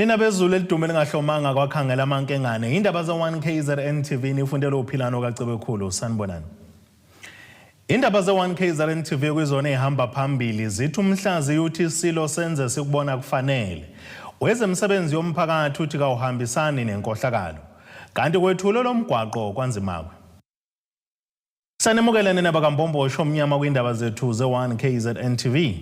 Nina bezulu elidume lingahlomanga kwakhangela amankengane. Indaba ze-1 KZN TV nifundela uphilano kaCebekhulu. Sanibonani. Indaba ze-1 KZN TV kwizona ehamba phambili zithi umhlazi uthi isilo senze sikubona kufanele. Wezemisebenzi yomphakathi uthi kawuhambisani nenkohlakalo. Kanti kwethulo lomgwaqo kwaNzimakwe. Sanimukele nina bakambombosho omnyama kwindaba zethu ze-1 KZN TV.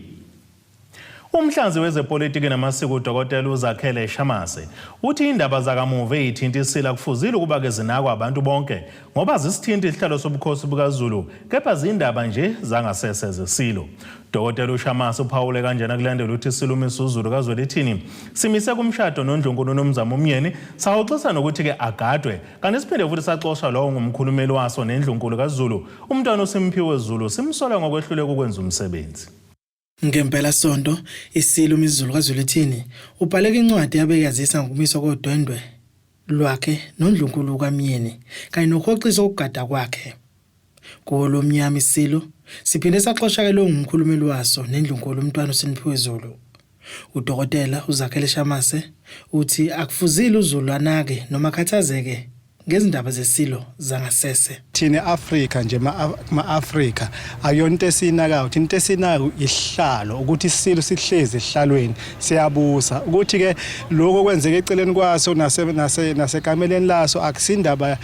Umhlazi wezepolitiki namasiko uDokotela uZakhele Shamase uthi indaba zakamuva eyithinta isila kufuzile ukuba ke zinakwa abantu bonke ngoba zisithinta isihlalo sobukhosi bukaZulu kepha zindaba nje zangasese zesilo. Dokotela uShamase uphawule kanjena kulandela ukuthi isilo uMisuzulu kaZwelithini simise kumshado noNdlunkulu uNomzamo Myeni sahoxisa nokuthi-ke agadwe Kanti siphinde futhi saxosha lowo ngumkhulumeli waso nendlunkulu kaZulu, uMntwana uSimphiwe Zulu, simsola ngokwehluleka ukwenza umsebenzi. Ngempelasonto, iSilo uMisuzulu kaZwelithini ubhaleke incwadi yabe yazisa ngokumiswa kodwendwe lwakhe noNdlunkulu kaMyeni kanye nokuhoxiswa kokugada kwakhe. Kuwo lo mnyama iSilo siphinde saxosha-ke lowo ngumkhulumeli waso nendlunkulu uMntwana uSimphiwe Zulu. UDokotela uZakhele Shamase uthi akufuzile uZulu anake noma akhathazeke ngezindaba zeSilo zangasese. Thina e-Afrika nje ma-Afrika akuyona into esiyinakayo, thina into esiyinakayo isihlalo, ukuthi isilo sihlezi esihlalweni siyabusa. Ukuthi-ke lokhu okwenzeka eceleni kwaso nasekameleni laso akusindaba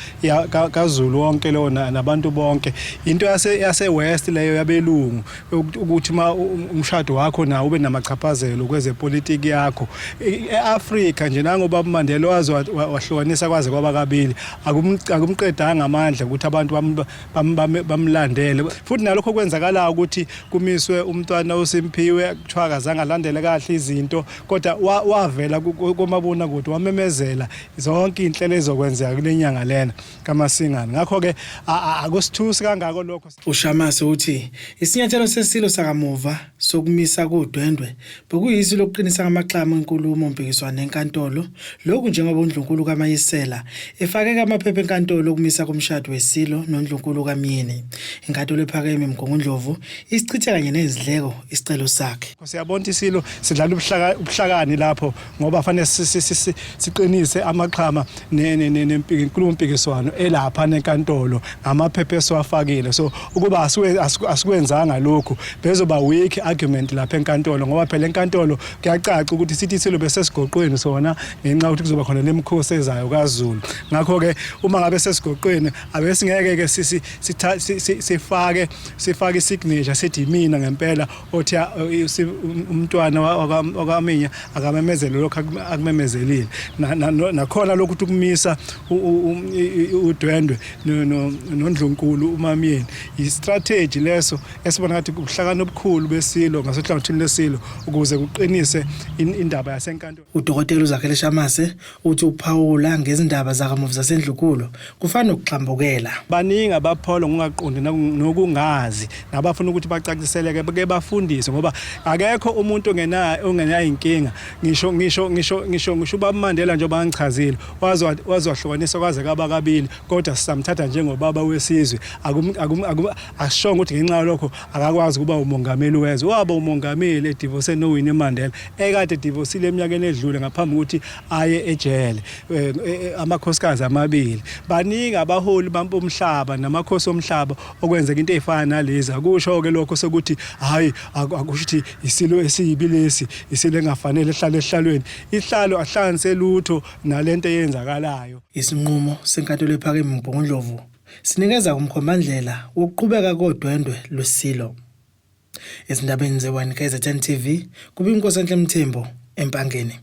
kaZulu wonke leyo nabantu bonke, into yase-West leyo yabelungu. Ukuthi uma umshado wakho nawo ube namachaphazelo kwezepolitiki yakho. E-Afrika nje nangoba uMandela waze wahlukanisa kwaze kwaba kabili, akumqedanga amandla ukuthi abantu bamlandele. Futhi nalokho kwenzakalayo ukuthi kumiswe umntwana uSimphiwe, kuthiwa akazange alandele kahle izinto, kodwa wavela komabonakude wamemezela zonke iy'nhlelo ezizokwenzeka kule nyanga lena kaMasingana. Ngakho-ke akusithusi kangako lokho. UShamase uthi isinyathelo seSilo sakamuva sokumisa kudwendwe bekuyisu lokuqinisa amaxamu enkulumo mpikiswano enkantolo, lokhu njengoba uNdlunkulu kaMayisela efakeke amaphepha enkantolo okumisa komshado weSilo noNdlunkulu kaMyeni. Inkantolo ephakeme eMgungundlovu isichithe kanye nezidleko isicelo sakhe. Siyabona ukuthi iSilo sidlala ubuhlakani lapho ngoba fanele siqinise amaxhama nenkulumo mpikiswano elapha nenkantolo ngamaphepha esiwafakile. So ukuba asikwenzanga lokhu bezoba weak argument lapha enkantolo, ngoba phela enkantolo kuyacaca ukuthi sithi isilo besesigoqweni sona ngenxa yokuthi kuzoba khona lemikhosi ezayo kaZulu. Ngakho-ke uma ngabe sesigoqweni abesingeke-ke sifake isignature sithi imina ngempela othi umntwana wakwaMinya akamemezele lokho akumemezelile. Nakhona lokhu ukuthi ukumisa udwendwe noNdlunkulu uMamyeni i-strategy leso esibona ngathi ubuhlakani obukhulu besilo ngasohlangothini lesilo ukuze kuqinise indaba yasenkantolo. UDokotela uZakhele Shamase uthi ukuphawula ngezindaba zakamuva zasendlunkulu kufana nokugxambukela. Baningi abapholwa ngokungaqondi nokungazi nabafuna ukuthi bacaciseleke ke bafundiswe, ngoba akekho umuntu ongenayo inkinga. Ngisho ubaba Mandela njengoba ngichazile waze wahlukaniswa kwaze kaba kabili, kodwa sisamthatha njengobaba wesizwe. Asishongo ukuthi ngenxa yalokho akakwazi ukuba umongameli wezwe. Waba umongameli edivose noWinnie Mandela ekade edivosile eminyakeni edlule ngaphambi kokuthi aye ejele, amakhosikazi amabili. Baningi abaholi bomhlaba namakhosi omhlaba okwenzeka into ey'fana nalezi. Akusho-ke lokho sekuthi hhayi akusho ukuthi isilo esibi lesi, isilo engafanele ehlale esihlalweni. Isihlalo asihlanganise lutho nalento eyenzakalayo. Isinqumo senkantolo ephakeme eMgungundlovu sinikeza umkhombandlela wokuqhubeka kodwendwe lweSilo. Ezindabeni ze-1 KZN TV, kubika uNkosenhle Mthembu eMpangeni.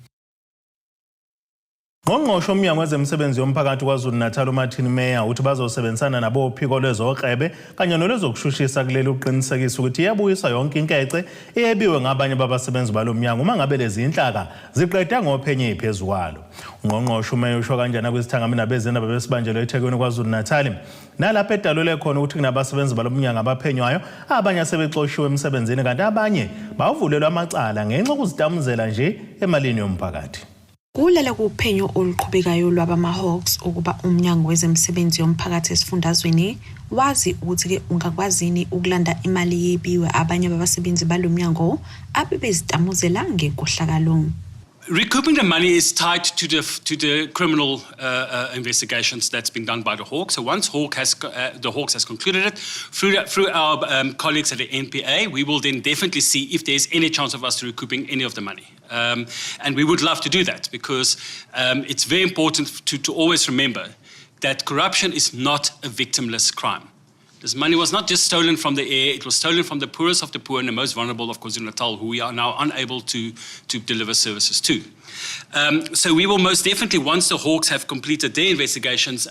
Ngqongqoshe womnyango wezemisebenzi yomphakathi KwaZulu-Natal uMartin Meyer uthi bazosebenzisana nabophiko lwezoklebe kanye nolwezokushushisa kuleli ukuqinisekisa ukuthi iyabuyiswa yonke inkece eyebiwe ngabanye babasebenzi balo mnyango uma ngabe lezi inhlaka ziqede ngophenyo eziphezu kwalo. Ungqongqoshe uMeyer usho kanjena kwisithangami nabezindaba besibanjelwe eThekwini KwaZulu-Natal nalapho edalule khona ukuthi kunabasebenzi balo mnyango abaphenywayo, abanye asebexoshiwe emsebenzini kanti abanye bawuvulelwe amacala ngenxa yokuzitamuzela nje emalini yomphakathi. Kulele kuphenyo oluqhubekayo lwabama-Hawks ukuba uMnyango Wezemisebenzi Yomphakathi esifundazweni wazi ukuthi-ke ungakwazini ukulanda imali eyebiwe abanye babasebenzi balo mnyango abebezitamuzela ngenkohlakalo. Recouping the money is tied to the criminal investigations that's been done by the Hawks. So once the Hawks has concluded it through our colleagues at the NPA, we will then definitely see if there's any chance of us recouping any of the money. And we would love to do that because it's very important to always remember that corruption is not a victimless crime. This money was not just stolen from the air, it was stolen from the poorest of the poor and the most vulnerable of KwaZulu-Natal, who we are now unable to deliver services to. So we will most definitely, once the Hawks have completed their investigations,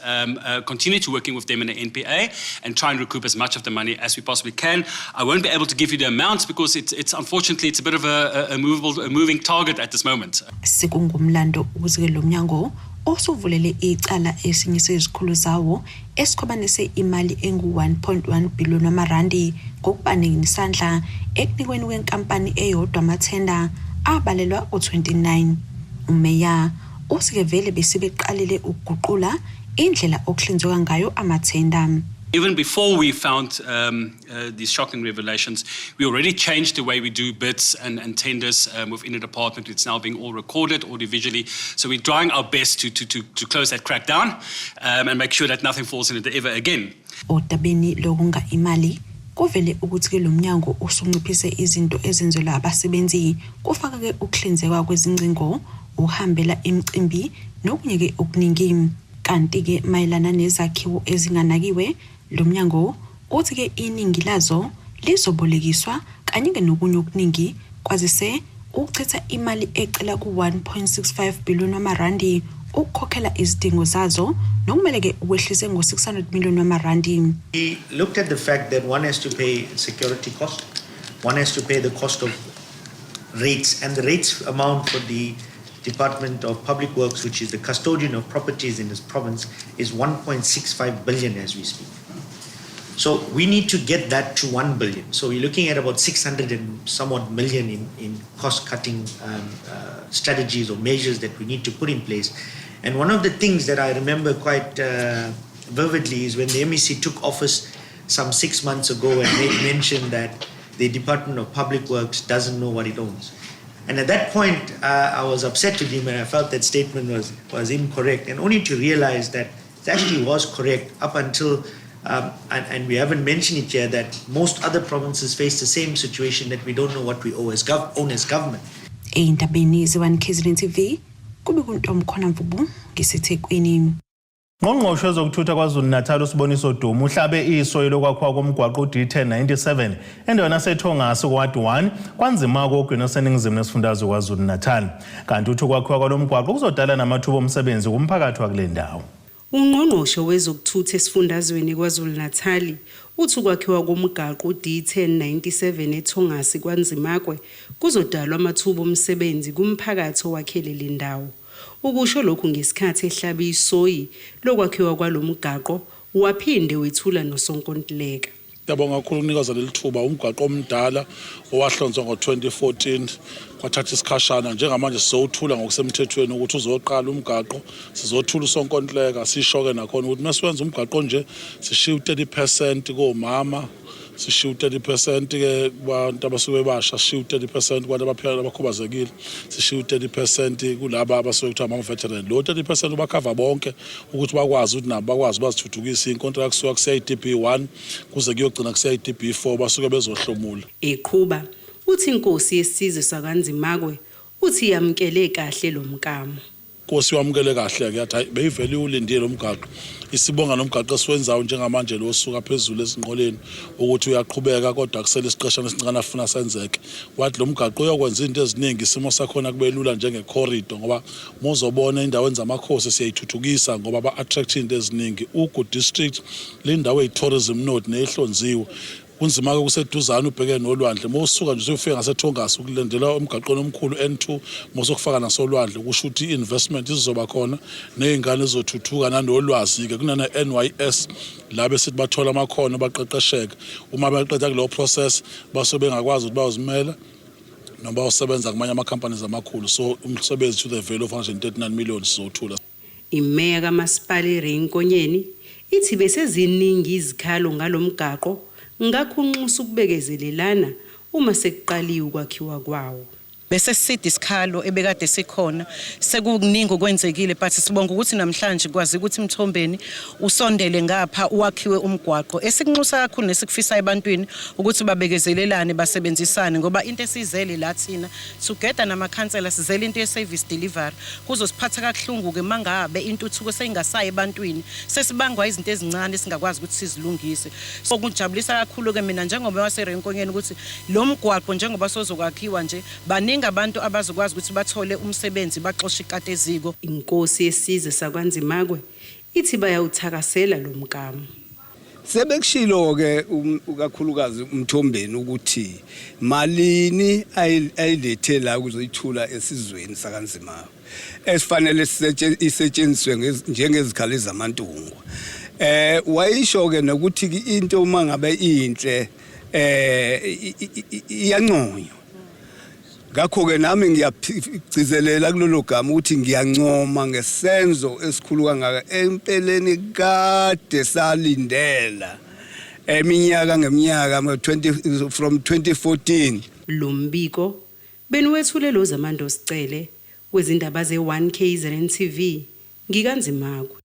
continue to working with them in the NPA and try and recoup as much of the money as we possibly can. I won't be able to give you the amounts because it's unfortunately it's a bit of a moving target at this moment. Sekungumlando ukuthi-ke lo mnyango osuvulele icala esinye sezikhulu zawo esikhwabanise imali engu-1.1 billion wamarandi ngokuba nesandla ekunikweni kwenkampani eyodwa amathenda abalelwa ku-29. Umeya uthi-ke vele besebeqalile ukuguqula indlela okuhlinzekwa ngayo amathenda. Even before we found these shocking revelations, we already changed the way we do bids and tenders within the department. It's now being all recorded audiovisually. So we're trying our best to close that crack down and make sure that nothing falls in it ever again. Odabeni lokonga imali, kuvele ukuthi-ke lo mnyango usunciphise izinto ezenzelwa abasebenzi, kufaka-ke ukuhlinzekwa kwezingcingo, ukuhambela imicimbi nokunye-ke okuningi. Kanti-ke mayelana nezakhiwo ezinganakiwe, lo mnyango uthi-ke iningi lazo lizobolekiswa kanye-ke nokunye okuningi, kwazise ukuchitha imali ecela ku-1.65 billion wamarandi ukukhokhela izidingo zazo nokumele-ke ukwehlise ngo-600 million wamarandi. We looked at the fact that one has to pay security cost, one has to pay the cost of rates, and the rates amount for the Department of Public Works, which is the custodian of properties in this province, is 1.65 billion as we speak. So we need to get that to 1 billion. So we're looking at about 600 and somewhat million in cost cutting strategies or measures that we need to put in place. And one of the things that I remember quite vividly is when the MEC took office some 6 months ago and made mention that the Department of Public Works doesn't know what it owns. And at that point, I was upset with him and I felt that statement was incorrect. And only to realize that it actually was correct up until, and we haven't mentioned it here, that most other provinces face the same situation, that we don't know what we own as government. Ey'ndabeni ze-1 KZN TV, kube kuntomkhona Mvubu ngiseThekwini. Ngqongqoshe wezokuthutha KwaZulu-Natal uSiboniso Duma uhlabe iso lokwakhiwa komgwaqo u-D1097 endaweni yaseThongasi kuwadi 1 KwaNzimakwe ogwini oseningizimu nesifundazwe KwaZulu-Natal. Kanti uthi ukwakhiwa kwalo mgwaqo kuzodala namathuba omsebenzi kumphakathi wakule ndawo. Ungqongqoshe wezokuthutha esifundazweni KwaZulu-Natal uthi ukwakhiwa komgaqo u-D1097 eThongasi KwaNzimakwe kuzodalwa amathuba omsebenzi kumphakathi owakhele le ndawo. Ukusho lokhu ngesikhathi ehlaba isoyi lokwakhiwa kwalo mgaqo, waphinde wethula nosonkontileka. Siyabonga kakhulu ukunikeza leli thuba. Umgwaqo omdala owahlonzwa ngo-2014, kwathatha isikhashana. Njengamanje sizowuthula ngokusemthethweni ukuthi uzoqala umgaqo, sizothula usonkontileka. Sisho-ke nakhona ukuthi mesiwenza umgaqo nje, sishiya u-30% komama, sishiya u-30% ke kubantu abasuke basha, sishiya u-30% kubantu abaphila abakhubazekile, sishiya u-30% kulaba abasuke kuthiwa ama-veteran. Lo 30% ubakhava bonke ukuthi bakwazi ukuthi nabo bakwazi bazithuthukise. Inkontrakt kusuka ku-CIDB 1 kuze kuyogcina ku-CIDB 4, basuke bezohlomula. Eqhuba uthi inkosi yesizwe sakwaNzimakwe uthi yamkele kahle lo mkamo. Nkosi wamukele kahle ke, yathi hayi, beyivele iwulindile umgaqo, isibonga nomgaqo esiwenzayo njengamanje lo osuka phezulu ezinqoleni ukuthi uyaqhubeka, kodwa kusele isiqeshana esincane afuna senzeke. Wathi lo mgaqo uyokwenza izinto eziningi, isimo sakhona kube lula njenge-corridor, ngoba muzobona endaweni zamakhosi siyayithuthukisa ngoba ba-attract izinto eziningi. Ugu District le ndawo eyi-tourism node nehlonziwe kunzima-ke, kuseduzane, ubheke nolwandle. Uma usuka nje usuyofika ngaseThongasi ukulendela emgaqweni omkhulu N2, uma nasolwandle, kusho ukuthi i-investment izoba khona ney'ngane zizothuthuka nanolwazi-ke kunana-NYS la besithi bathola amakhono, baqeqesheke. Uma beqeda kuleyo process, basuke bengakwazi ukuthi bayozimela noma bayosebenza kumanye ama-companies amakhulu. So umsebenzi to the value of 139 million sizothula. Imeya kaMasipala iRay Nkonyeni ithi beseziningi izikhalo ngalomgaqo, ngakho unxusa ukubekezelelana uma sekuqaliwe ukwakhiwa kwawo. Bese siside isikhalo ebekade sikhona sekukuningi okwenzekile but sibonga ukuthi namhlanje kwazi ukuthi Mthombeni usondele ngapha uwakhiwe umgwaqo. Esikunxusa kakhulu nesikufisa ebantwini ukuthi babekezelelane basebenzisane ngoba into esiyizele la thina together namakhansela sizele into ye-service delivery. Kuzosiphatha kakuhlungu-ke mangabe intuthuko seyingasayi ebantwini sesibangwa izinto ezincane esingakwazi ukuthi sizilungise. So kungijabulisa kakhulu-ke mina njengoba waseRenkonyeni ukuthi lo mgwaqo njengoba sozokwakhiwa nje baningi abantu abazokwazi ukuthi bathole umsebenzi baxoshe ikati eziko. Inkosi yesizwe sakwaNzimakwe ithi bayawuthakasela lo mkamo. Sebekushilo-ke um, kakhulukazi uMthombeni ukuthi malini ayilethe la ukuzoyithula esizweni sakaNzimakwe esifanele isetshenziswe njengezikhali zamantungwa. Eh wayisho-ke nokuthi into uma ngabe inhle eh iyanconywa. Ngakho-ke nami ngiyagcizelela kulolo gama ukuthi ngiyancoma ngesenzo esikhulu kangaka empeleni kade salindela eminyaka ngeminyaka 20 from 2014. Lo mbiko beniwethule lo Zamando Sicele wezindaba ze-1 KZN TV ngikaNzimakwe.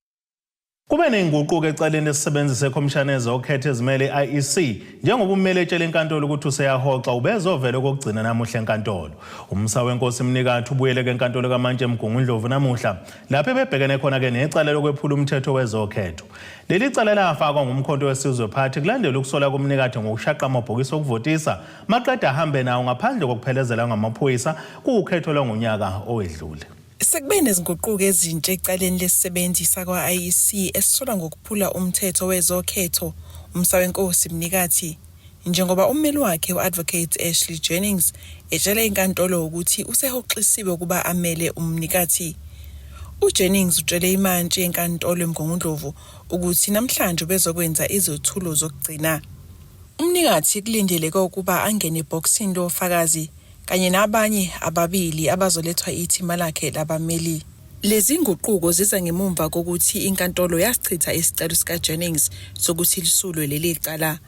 Kube nenguquko ecaleni lesisebenzi sekhomishana yezokhetho ezimele i-IEC njengoba ummeli etshela inkantolo ukuthi useyahoxa ubezovela okokugcina namuhla enkantolo. Umsa wenkosi Mnikathi ubuyele enkantolo kaMantshi eMgungundlovu namuhla lapho ebebhekene khona-ke necala lokwephula umthetho wezokhetho. Leli cala lafakwa nguMkhonto weSizwe Party kulandela ukusola koMnikathi ngokushaqa amabhokisi okuvotisa maqede ahambe nawo ngaphandle kokuphelezela ngamaphoyisa kuwukhetho lwangonyaka owedlule. Sekube nezinguquko ezintsha ecaleni lesisebenzi sakwa-IEC esisolwa ngokuphula umthetho wezokhetho, uMsawenkosi Mnikathi, njengoba ummeli wakhe u-Advocate Ashley Jennings etshele inkantolo ukuthi usehoxisiwe ukuba amele uMnikathi. UJennings utshele imantshi yenkantolo eMgungundlovu ukuthi namhlanje ubezokwenza izethulo zokugcina. UMnikathi kulindeleke ukuba angene ebhokisini lofakazi kanye nabanye ababili abazolethwa ithimba lakhe labameli. Lezi nguquko ziza ngemumva kokuthi inkantolo yasichitha isicelo sikaJennings sokuthi lisulwe leli cala.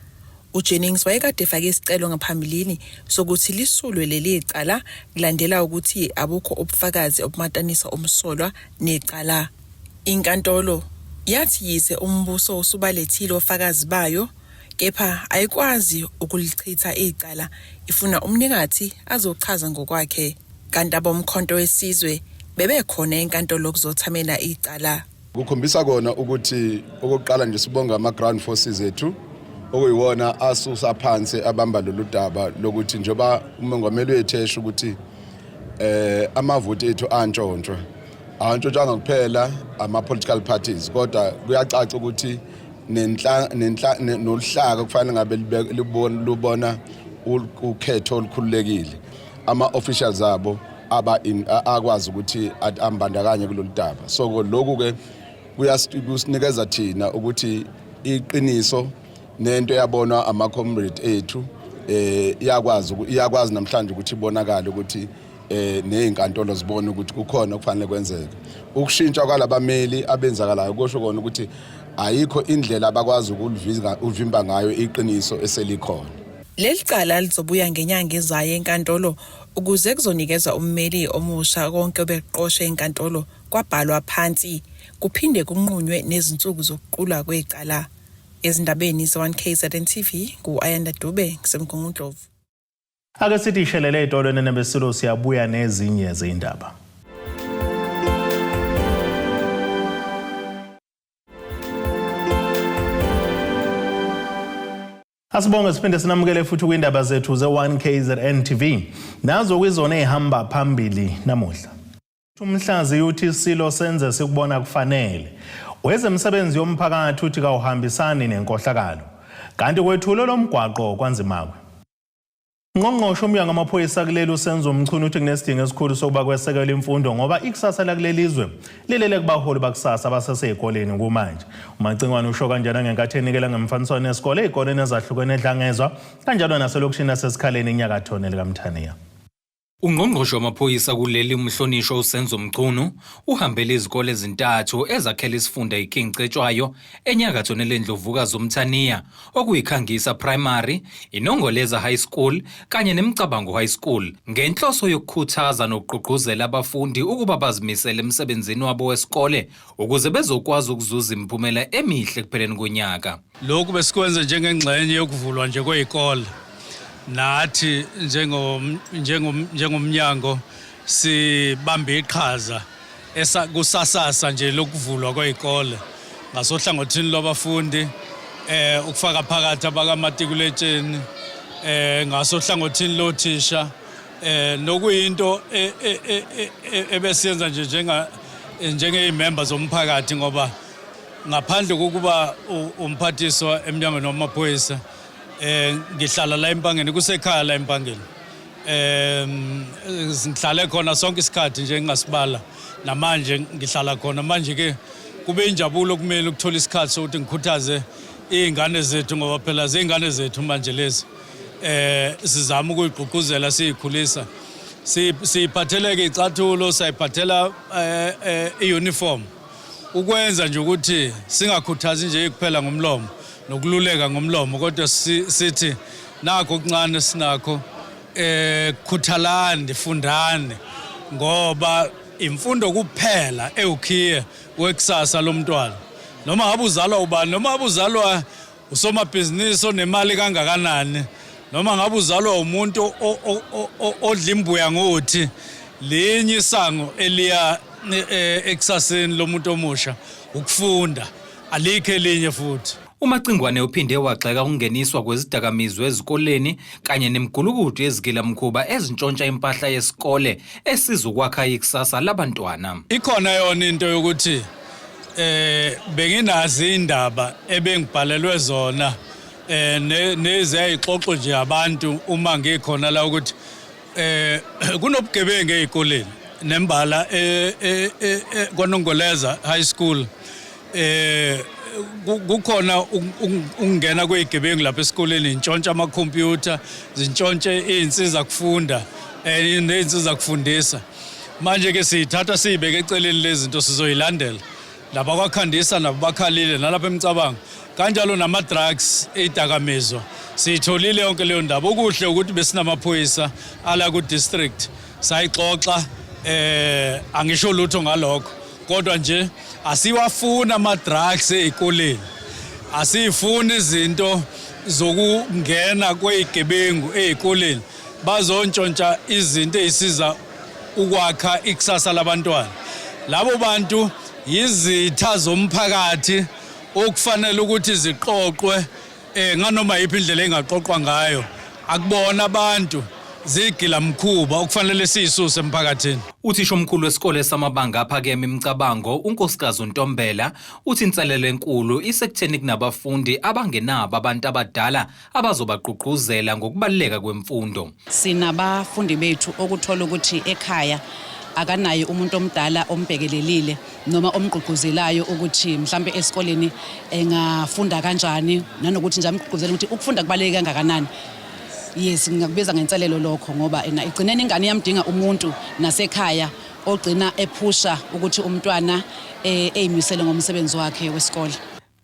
UJennings wayekade efake isicelo ngaphambilini sokuthi lisulwe leli cala kulandela ukuthi abukho ubufakazi obumatanisa umsolwa necala. Inkantolo yathi yize umbuso usubalethile ofakazi bayo, Kepha ayikwazi ukulichitha icala ifuna umnikathi azochaza ngokwakhe. Kanti aboMkhonto weSizwe bebekhona enkantolo ukuzothamela icala. Kukhombisa kona ukuthi okokuqala nje sibonga ama-ground forces ethu okuyiwona asusa phansi abamba lolu daba lokuthi njengoba umengameli wethu esho ukuthi eh amavoti ethu antshontshwa awantshontshwanga kuphela ama-political parties kodwa kuyacaca ukuthi nenhla nenhla noluhlaka kufanele ngabe lubona ukhetho olukhululekile ama-officials abo aba akwazi ukuthi ambandakanye kulolu daba so lokhu ke kuyasinikeza thina ukuthi iqiniso nento yabonwa ama-comrade ethu eh iyakwazi iyakwazi namhlanje ukuthi ibonakale ukuthi eh nezinkantolo zibone ukuthi kukhona okufanele kwenzeke ukushintsha kwalabameli abenzakalayo kusho kona ukuthi ayikho indlela abakwazi ukulivinga uvimba ngayo iqiniso eselikhona. Leli cala lizobuya ngenyanga ezayo enkantolo ukuze kuzonikezwa ummeli omusha konke obekuqoshwe enkantolo kwabhalwa phansi kuphinde kunqunywe nezinsuku zokuqulwa kwecala. Ezindabeni ze-1 KZN TV ngu-Ayanda Dube ngiseMgungundlovu. Ake sithi ishelele ey'tolo nene besilo siyabuya nezinye zey'ndaba. Asibonge siphinde sinamukele futhi kwindaba zethu ze-1 KZN TV. Nazo kwizona ezihamba phambili namuhla. Umhlaziyi uthi isilo senze sikubona kufanele. Wezemisebenzi yomphakathi uthi kawuhambisani nenkohlakalo. Kanti kwethulo lomgwaqo kwaNzimakwe. Ngqongqoshe umnyango wamaphoyisa kuleli uSenzo Mchunu uthi kunesidingo esikhulu sokuba kwesekelwe imfundo ngoba ikusasa lakuleli zwe lilele kubaholi bakusasa abasesezikoleni kumanje. UMacingwane usho kanjena ngenkathi enikela ngemfaniswano yesikole ezikoleni ezahlukene eDlangezwa kanjalo naselokishini laseSikhaleni enyakatho nelikaMthaniya. Ungqongqoshe wamaphoyisa kuleli umhlonishwa uSenzo Mchunu uhambele izikole ezintathu ezakhela isifunda iKing Cetshwayo enyakatho nelendlovukazi uMthaniya okuyiKhangisa Primary, iNongoleza High School kanye neMcabango High School ngenhloso yokukhuthaza nokugqugquzela abafundi ukuba bazimisele emsebenzini wabo wesikole ukuze bezokwazi ukuzuza imiphumela emihle ekupheleni konyaka. Lokhu besikwenza njengengxenye yokuvulwa nje kwey'kole nathi njengomnyango sibambe iqhaza kusasasa nje lokuvulwa kwey'kole ngasohlangothini lwabafundi eh ukufaka phakathi abakamatikuletsheni eh ngasohlangothini lothisha eh nokuyinto e, e, e, ebesiyenza nje njenga njengeyimember zomphakathi ngoba ngaphandle kokuba umphathiswa emnyangweni wamaphoyisa eh ngihlala la empangeni kusekhaya la empangeni em ngihlale khona sonke isikhathi nje ngingasibala namanje ngihlala khona manje ke kube injabulo kumele ukuthola isikhathi sokuthi ngikhuthaze izingane zethu ngoba phela zingane zethu manje lezi eh sizama ukuyigqugquzela siyikhulisa siyiphatheleke icathulo sayiphathela eh, eh, i-uniform ukwenza nje ukuthi singakhuthazi nje kuphela ngomlomo nokululeka ngomlomo kodwa sithi nakho okuncane sinakho eh khuthalani fundani ngoba imfundo kuphela ewukhiye wekusasa lomntwana noma ngabe uzalwa ubani noma ngabe uzalwa usomabhizinisi onemali kangakanani noma ngabe uzalwa umuntu odla imbuya ngothi linye isango eliya e, ekusaseni lomuntu omusha ukufunda alikho elinye futhi UMacingwane uphinde wagxeka ukungeniswa kwezidakamizwa ezikoleni kanye nemigulukudu yezigilamkhuba ezintshontsha impahla yesikole esiza ukwakha ikusasa labantwana. Ikhona yona into yokuthi eh benginazi indaba ebengibhalelwe zona eh nezayixoxo nje abantu uma ngikhona la ukuthi eh kunobugebengu ezikoleni nembala eh, eh, eh, eh kwaNongoleza High School eh kukhona ukungena kwezigebengu lapha esikoleni intshontsha amakhompyutha zintshontshe izinsiza kufunda eh nezinsiza kufundisa manje ke siyithatha siyibeke eceleni lezinto sizoyilandela laba kwakhandisa nabo bakhalile nalapha emcabango kanjalo nama-drugs idakamizwa siyitholile yonke leyo ndaba okuhle ukuthi besinamaphoyisa ala ku-district sayixoxa eh angisho lutho ngalokho kodwa nje asiwafuni ama-drugs ey'koleni asiyifuni izinto zokungena kwey'gebengu ey'koleni bazontshontsha izinto ey'siza ukwakha ikusasa labantwana labo bantu yizitha zomphakathi okufanele ukuthi ziqoqwe eh nganoma yiphi indlela engaqoqwa ngayo akubona abantu zigila mkhuba okufanele siyisuse emphakathini. Uthisha omkhulu wesikole samabanga aphakeme imicabango uNkosikazi uNtombela uthi inselelo enkulu isekutheni kunabafundi abangenabo abantu abadala abazobagqugquzela ngokubaluleka kwemfundo. Sinabafundi bethu okuthola ukuthi ekhaya akanaye umuntu omdala ombhekelelile noma omgqugquzelayo ukuthi mhlampe esikoleni engafunda kanjani nanokuthi nje amgqugquzele ukuthi ukufunda kubaluleke kangakanani. Yes, ngingakubiza ngenselelo lokho ngoba ena igcineni ingane iyamdinga umuntu nasekhaya ogcina ephusha ukuthi umntwana eh, eyimisele ngomsebenzi wakhe wesikole.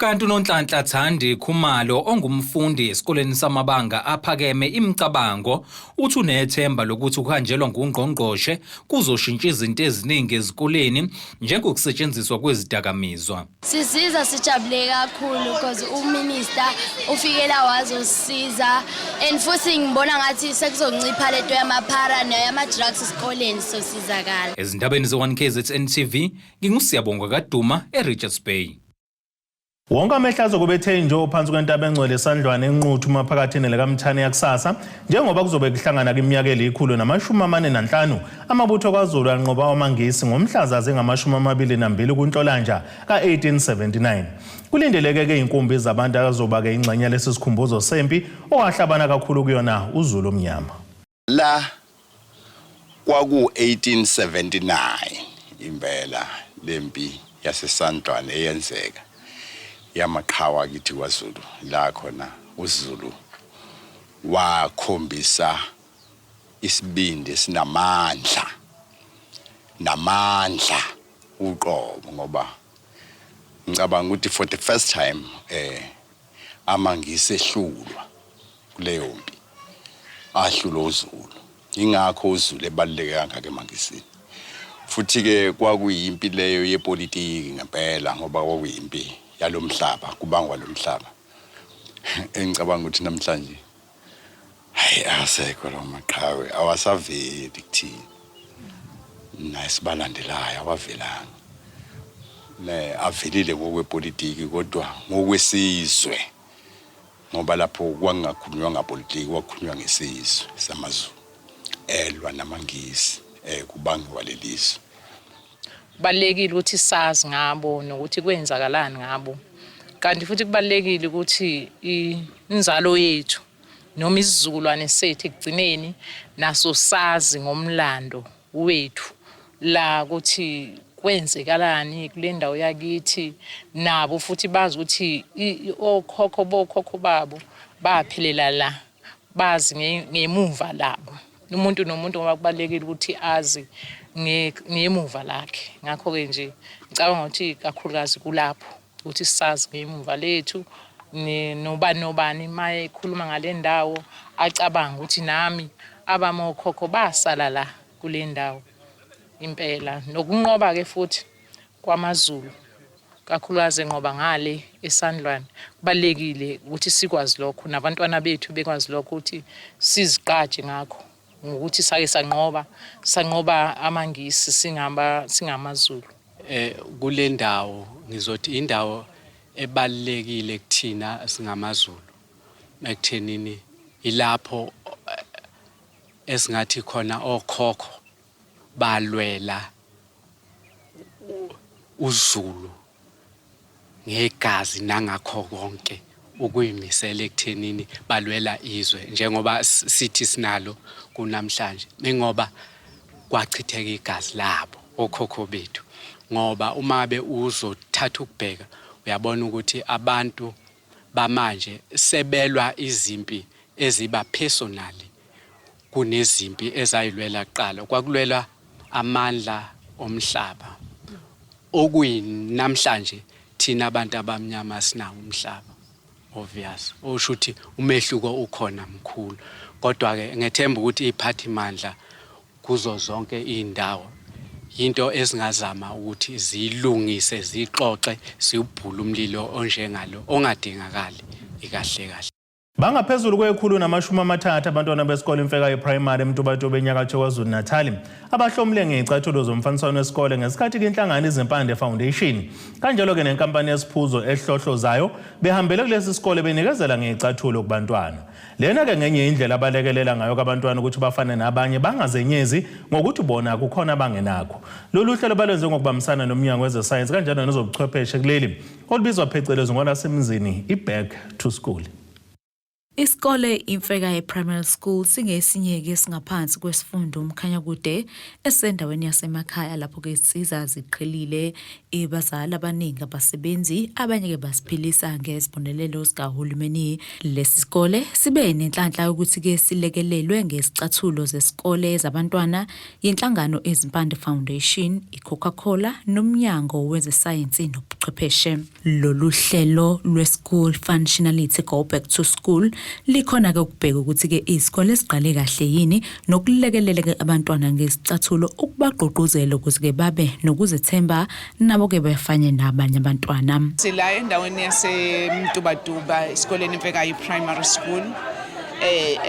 Kanti uNonhlanhla Thandi Khumalo ongumfundi esikoleni samabanga aphakeme imicabango uthi unethemba lokuthi ukuhanjelwa ngungqongqoshe kuzoshintsha izinto eziningi ezikoleni njengokusetshenziswa kwezidakamizwa. Sisiza sijabule kakhulu because uminister ufikela wazosiza and futhi ngibona ngathi sekuzoncipha lento yamaphara neyama-drugs esikoleni sosizakala. Ezindabeni ze-1KZN TV nginguSiyabonga Kaduma eRichards Bay. Wonke amehlo azobe ethe njo phansi kwentaba engcwele eSandlwane eNquthu maphakathi nelikaMthaniya kusasa njengoba kuzobe kuhlangana kwiminyaka eliyi-145 amabutho kaZulu anqoba amaNgisi ngomhla zazingu-22 kuNhlolanja ka-1879. Kulindeleke-ke inkumbi zabantu azoba-ke ingxenye yalesi sikhumbuzo sempi owahlabana kakhulu kuyona uZulu omnyama. La kwaku-1879 impela lempi yaseSandlwane eyenzeka yamaqhawe akithi kwaZulu la khona uZulu wakhombisa Isibindi esinamandla namandla uqobo, ngoba ngicabanga ukuthi for the first time amaNgisi ehlulwa kuleyo mpi, ahlulwa uZulu. Ingakho uZulu ebaluleke kangaka emaNgisini. Futhi-ke kwakuyimpi leyo yepolitiki ngempela, ngoba kwakuyimpi yalomhlaba, kubangwa lo mhlaba. Engicabanga ukuthi namhlanje, hayi, asekho lawo maqhawe, awasaveli kuthina nasibalandelayo, awavelanga. Ne avelile ngokwepolitiki, kodwa ngokwesizwe, ngoba lapho kwangakhulunywa ngapolitiki, kwakhulunywa ngesizwe samaZulu elwa namaNgisi, kubangiwa lelizwe. Kubalulekile ukuthi sazi ngabo nokuthi kwenzakalani ngabo. Kanti futhi kubalulekile ukuthi inzalo yethu noma isizukulwane sethu ekugcineni naso sazi ngomlando wethu la, ukuthi kwenzekalani kule ndawo yakithi, nabo futhi bazi ukuthi okhokho bokhokho babo baphelela la, bazi ngemuva labo umuntu nomuntu, ngoba kubalulekile ukuthi azi ngemuva lakhe. Ngakho-ke nje ngicabanga ukuthi kakhulukazi kulapho ukuthi sazi ngemuva lethu, nobani nobani uma ekhuluma ngale ndawo acabanga ukuthi nami abami okhokho basala la kule ndawo impela. Nokunqoba-ke futhi kwamaZulu, kakhulukazi enqoba ngale eSandlwane, kubalulekile ukuthi sikwazi lokho, nabantwana bethu bekwazi lokho, ukuthi siziqaje ngakho ngokuthi sake sanqoba, sanqoba amaNgisi singaba singamaZulu. Kule ndawo ngizothi indawo ebalulekile kuthina singamaZulu, ekuthenini ilapho esingathi khona okhokho balwela uZulu ngegazi nangakho konke ukuyimisela ekuthenini balwela izwe njengoba sithi sinalo kunamhlanje, ingoba kwachitheka igazi labo okhokho bethu. Ngoba uma be uzothatha ukubheka, uyabona ukuthi abantu bamanje sebelwa izimpi eziba personally kunezimpi ezayilwela kuqala. Kwakulwelwa amandla omhlaba, okuyinamhlanje thina abantu abamnyama sinawo umhlaba, obvious, osho ukuthi umehluko ukhona mkhulu. Kodwa-ke ngethemba ukuthi iphathimandla kuzo zonke iy'ndawo into ezingazama ukuthi ziyilungise, ziyixoxe, siwubhule umlilo onjengalo ongadingakali ikahle kahle. Bangaphezulu kwe-130 abantwana besikole iMfekayi Primary eMtubatuba enyakatho KwaZulu-Natal abahlomule ngey'cathulo zomfaniswano wesikole ngesikhathi inhlangano Izimpande Foundation kanjalo-ke nenkampani yesiphuzo ehlohlozayo behambele kulesi sikole benikezela ngey'cathulo kubantwana. Lena-ke ngenye indlela abalekelela ngayo kabantwana ukuthi bafane nabanye, bangazenyezi ngokuthi bona kukhona abangenakho. Lolu hlelo balwenze ngokubambisana nomnyango wezesayensi kanjalo nezobuchwepheshe kuleli, olubizwa phecelezi ngolwasemzini i-Back to School. Isikole Imfekayi Primary School singesinye-ke esingaphansi kwesifunda uMkhanyakude, esisendaweni yasemakhaya lapho-ke izinsiza ziqhelile. Abazali abaningi abasebenzi, abanye-ke basiphilisa ngezibonelelo zikahulumeni. Lesi sikole sibe nenhlanhla yokuthi-ke silekelelwe ngezicathulo zesikole zabantwana yinhlangano Izimpande Foundation, i-Coca-Cola noMnyango Wezesayensi Nobuchwepheshe. Lolu hlelo lwe-School Functionality Go Back to School likhona-ke ukubheka ukuthi-ke izikole ziqale kahle yini nokulekelela-ke abantwana ngezicathulo, ukubagqugquzela ukuze-ke babe nokuzethemba nabo-ke bafane nabanye abantwana. Sila endaweni yaseMtubatuba, esikoleni Imfekayi Primary School,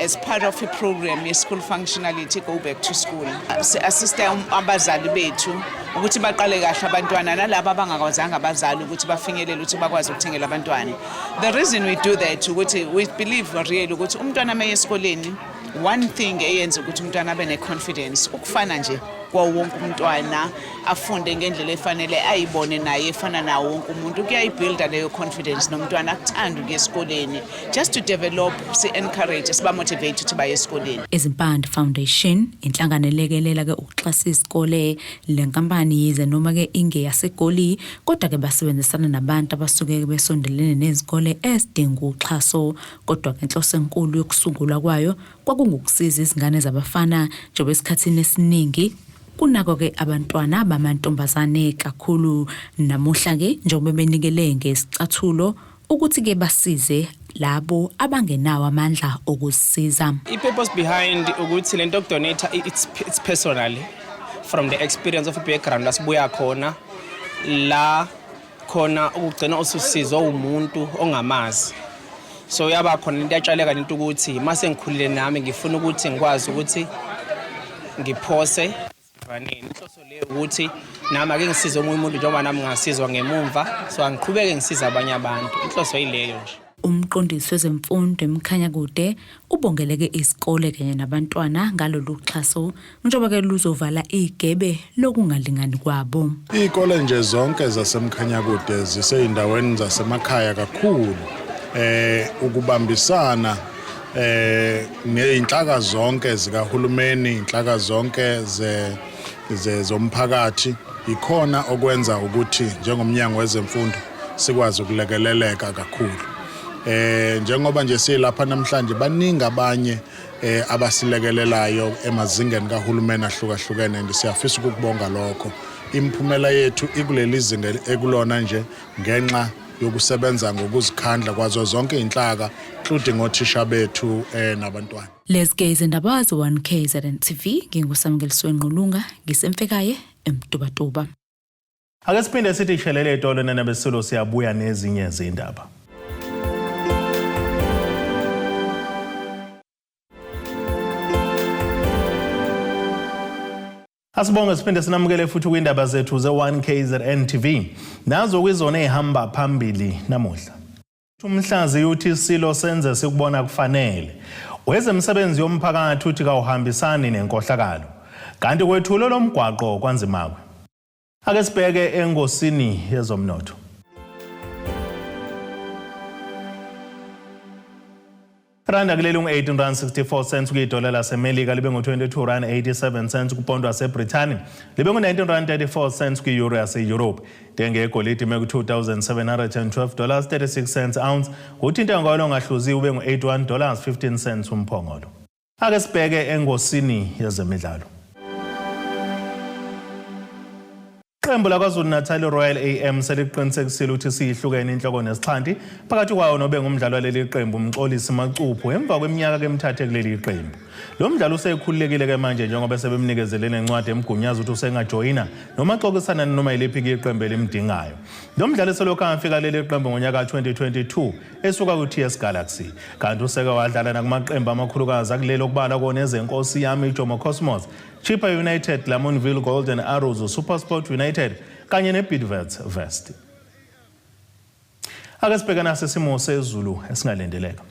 as part of a program ye-school functionality Go Back to School. Si-assista abazali bethu ukuthi baqale kahle abantwana nalabo abangakwazanga abazali ukuthi bafinyelele ukuthi bakwazi ukuthengela abantwana. The reason we do that ukuthi we believe really ukuthi umntwana uma esikoleni, one thing eyenza ukuthi umntwana abe ne-confidence ukufana nje kwawo wonke umntwana. Afunde ngendlela efanele, ayibone naye efana nawo wonke umuntu. Kuyayibuilda leyo confidence nomntwana akuthanda ukuya esikoleni. Just to develop, si-encourage, siba-motivate ukuthi baye esikoleni. Izimpande Foundation inhlangano elekelela ke ukuxhasa izikole. Le nkampani yize noma ke ingeyaseGoli kodwa ke basebenzisana nabantu abasuke besondelene nezikole ezidinga uxhaso, kodwa ke inhloso enkulu yokusungulwa kwayo kwakungukusiza izingane zabafana njengoba esikhathini esiningi kunako-ke abantwana bamantombazane kakhulu. Namuhla-ke njengoba benikele ngesicathulo ukuthi-ke basize labo abangenawo amandla okuzisiza. I-purpose behind ukuthi lento yokudonate, it's personally from the experience of background lasibuya khona, la khona ukugcina ususizwa umuntu ongamazi. So yaba khona into yatshaleka lento ukuthi mase ngikhulile nami ngifuna ukuthi ngikwazi ukuthi ngiphose esivaneni. Inhloso leyo ukuthi nami ake ngisize omunye umuntu njengoba nami ngasizwa ngemumva, so angiqhubeke ngisize abanye abantu. Inhloso yileyo nje. Umqondisi wezemfundo eMkhanyakude ubongeleke isikole kanye nabantwana ngalolu xhaso njengoba-ke luzovala igebe lokungalingani kwabo. Iy'kole nje zonke zaseMkhanyakude zisey'ndaweni zasemakhaya kakhulu. Ukubambisana ney'nhlaka zonke zikahulumeni, iy'nhlaka zonke zomphakathi ikhona okwenza ukuthi njengomnyango wezemfundo sikwazi ukulekeleleka kakhulu. Njengoba nje silapha namhlanje, baningi abanye abasilekelelayo emazingeni kahulumeni ahlukahlukene, and siyafisa ukukubonga lokho. Imiphumela yethu ikuleli zinga ekulona nje ngenxa yokusebenza ngokuzikhandla kwazo zonke iy'nhlaka, including othisha bethu nabantwana. Lezi ke izindaba ze-1 KZN TV, nginguSamukeliswe Ngqulunga, ngisemfekaye eMtubatuba. Ake siphinde sithi shelele etolo nana besilo, siyabuya nezinye izindaba. Asibonge, siphinde sinamukele futhi kwindaba zethu ze-1 KZN TV. Nazo kwizona ezihamba phambili namuhla. Umhlaziyi uthi isilo senze sikubona kufanele. Wezemisebenzi yomphakathi uthi kawuhambisani nenkohlakalo. Kanti kwethulo lomgwaqo kwaNzimakwe. Ake sibheke engosini yezomnotho. Randa kuleli ungu-18 rand 64 cents kuyidola laseMelika, libe ngu-22 rand 87 cents kupondo waseBrithani, libe ngu-19 rand 34 cents kwi-euro yase-Europe. Intengo yegolide ime ku-2712 dollars 36 cents ounce, kuthi intengo yalo ongahluziwe ube ngu-81 dollars 15 cents umphongolo. Ake sibheke engosini yezemidlalo. Iqembu laKwaZulu-Natal Royal AM seliqinisekisile ukuthi siyihlukene inhloko nesixhanti phakathi kwayo nobe ngumdlalo waleli qembu uMxolisi Macuphu emva kweminyaka kemthathe kuleli qembu. Lo mdlalo usekhululekile ke manje njengoba sebemnikezele nencwadi emgunyaza ukuthi usengajoyina noma axoxisana noma yiliphi iqembu elimdingayo. Lo mdlalo selokhu afika leli qembu ngonyaka ka-2022 esuka ku-TS Galaxy. Kanti useke wadlala nakumaqembu amakhulukazi akuleli okubalwa kona ezenkosi yami iJomo Cosmos, Chippa United, Lamontville Golden Arrows, SuperSport United kanye neBidvest Wits. Ake sibheke nasi isimo sezulu esingalindeleka.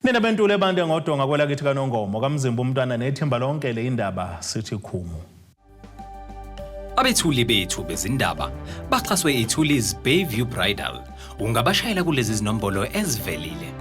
Nina bentule ebande ngodonga kwelakithi kaNongoma kaMzimba umntwana nethimba lonke le indaba sithi khumu. Abethuli bethu bezindaba baxhaswe iThulis Bayview Bridal. Ungabashayela kulezi zinombolo ezivelile.